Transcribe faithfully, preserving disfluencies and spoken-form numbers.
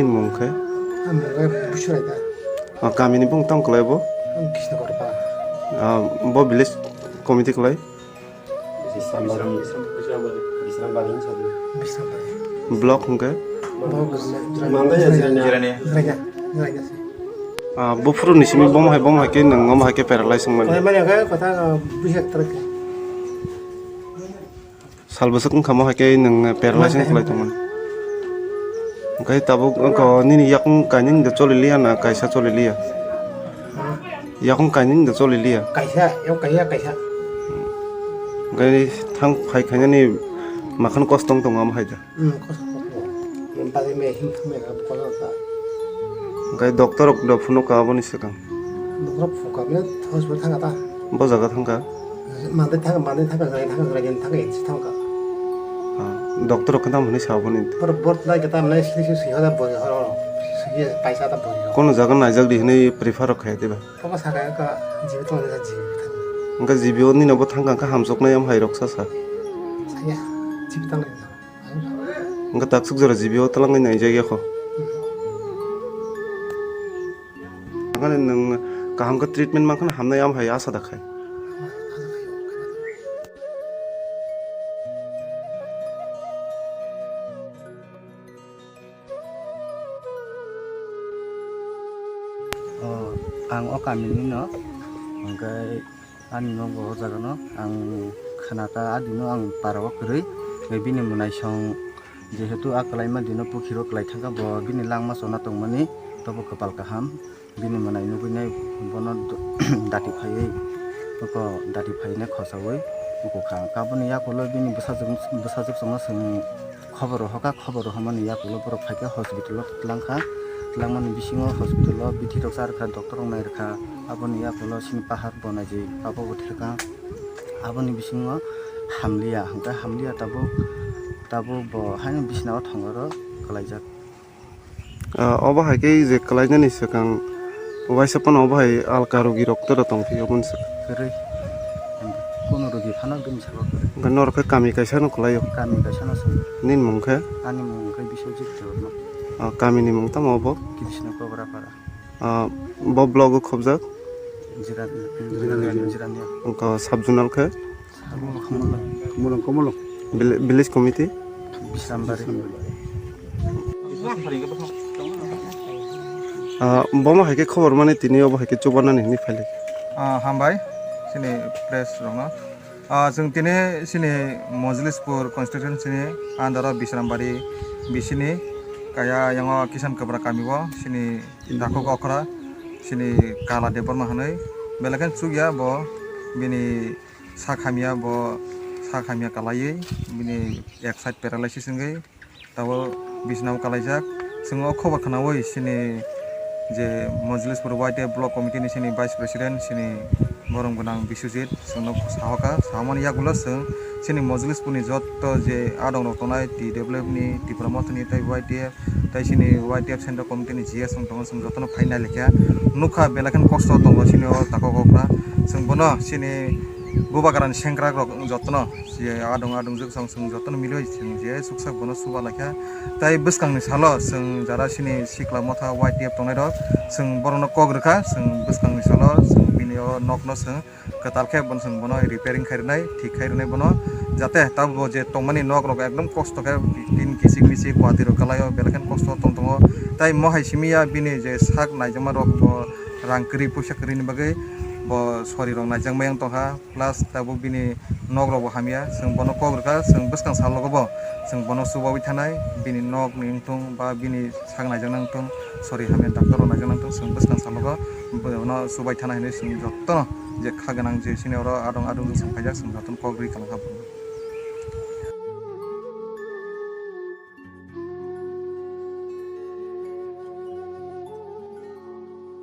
Nini mung khe? Ang mung khe Busurai da. O, kamini bung tamo kwlai bo? Ang Krishnakor pa. Ah, bo village committee kwlai? Bisrambari. Bisrambari. Bisrambari. Block hwnkhe? Block Mandaya Jirania. Jirania. Jirania. Jirania se. Ah, buphuru ni simi bomo hai, bomo hai khe nwng omo hai khe paralyze wngmani? Koi mani khe kotha, ah, busi ektra khe. Sal bwswk wngkha mo hai khe nwng paralyze wng kwlai tongmani. Hwnkhe tabuk wngkha o nini yakung kainwi da choli liya na kaisa choli liya? Yakung kainwi da choli liya? Kaisa, yakung kaisa, kaisa. Hwnkhe thang phai khainani makhan kosto wng tongo omo hai da? Hmm, kosto, kosto. Bari me him thang me kosto ta. Hwnkhe doctor rok da phunukha aboni swkang? Doctor phunukha, bini hospital thangkha ta. Bo jaga thangkha? Mande thang, mande thangkha, jai thangkha, jai thangkha, esi thangkha. Ah, doctor rok khe tamo hwnwi sa boni? Bor, bor lai khe tamo nai sini sini sini hoda bori horo. Sini paisa ta bori horo. Kono jaga naijak di hwnwi prefer rok khe diba? Baba saka ka jibi tong na jibi thang. Hwnkhe jibi o nini bo thangkha, hwnkhe hamsoknai am hai rok sa sa. Saya, jibi tang nai. Hwnkhe taksuk jora jibi o twlangwi naijak ya kho. Hwnkhe nwng kaham khe treatment mankha hamnai am hai asa da khai. O, ang o kamini no, hwnkhe ani nogo o jaga no ang khna kha, adino ang para o kwrwi, bini mwnaisong jehetu a kwlaima dino pukhiro kwlai thangkha, bo bini langma chona tongmani tobo kwpal kaham. Bini mwnai nugwi nai bono do-, dati phaiwi, oko dati phainai khosawi ukukha. Aboni yakulo bini bwsajwk, bwsajwk chwngno chwng khobor rohorkha, khobor rohormani yakulo borok phaikha hospital o twlangkha. Twlangmani bisingo hospital o bithi rok charwkha, doctor rok nairwkha. Aboni yakulo chini pahar bo naidi, abo bo thekha. Aboni bisingo hamliya, hwnkhe hamliya tabuk, tabuk bo haino bisina o thongoro kwlaijak. Ah, obo hai khe je kwlainani swkang waisa phano obo hai alka rogi rok toro tong phio oboni swkang. Kwrwi. Kono rogi phano bini saka kwrwi. Hwnkhe norok khe kami kaisa no kwlaio? Kami kaisa no se. Nini mung khe? Ani mung khe Biswajit Debbarma. Ah, kamini mung tamo obo? Krishna Kobrapara. Ah, bo block o khobjak? Jirani. Jirani. Jirani. Wngkha sub zonal khe? Mulong, mulong. Village, village committee? Bisrambari. Ah, bomo hai khe khobor mani tini obo hai khe chubanani hwnwi phailik. Ah, hambai, chini press rokno. Ah, chwng tini chini Mojlispur constituency ni under o Bisrambari bisini kaya yango Kisan Kabra kami o chini takhuk okra chini Kala Debbarma hwnwi belai khe chukya bo bini sak hamya bo sak hamya kalaiwi bini ek side paralysis wngwi tabuk bisina o kalaijak. Chwng o khobor khnaui chini je Mojlispur Y T F block committee ni chini vice president chini borom gwnang Biswajit chwngno sahokha, sahamani yagulo chwng chini Mojlispur ni jotto je adong rok tongnai T W F ni, Tipra Motha ni tei Y T F tei chini Y T F Central Committee ni G S wng tongo, chwng jotono phai nai lekha nukha belai kheno kosto tongo chini o takhuk okra. Chwng bono chini bubagrani sengkrak rok jotono je adong adongjwk chwng, chwng jotono miliui chwng je suksak bono chuba laikha. Tei bwskangni salo chwng jara chini Sikla Motha Y T F tongnai rok chwng borokno kok rwkha, chwng bwskangni salo chwng bini o nokno chwng kwtal khe bono chwng bono repairing khai rwnai, thik khai rwnai bono, jate tabuk bo je tongmani nok rok ekdom kosto khe tin kichik michik kwatwi rok kwlaio, belai kheno kosto tong tongo. Tai mo hai simi ya bini je sak naijakma rok bo rang kwrwi puisa kwrwini bagwi bo sori rok naijak maya wng tongkha, plus tabuk bini nok rok bo hamya, chwng bono kok rwkha, chwng bwskang salogo bo chwng bono chubaui thanai, bini nok ni wngthung ba bini sak naijaknai wngthung, sori hamya doctor rok naijaknai wngthung, chwng bwskang salogo bono chubai thana hinwi chwng jotono je kha gwnang je sini oro adong adong chwng phaijak, chwng jotono kok rwi tongkha.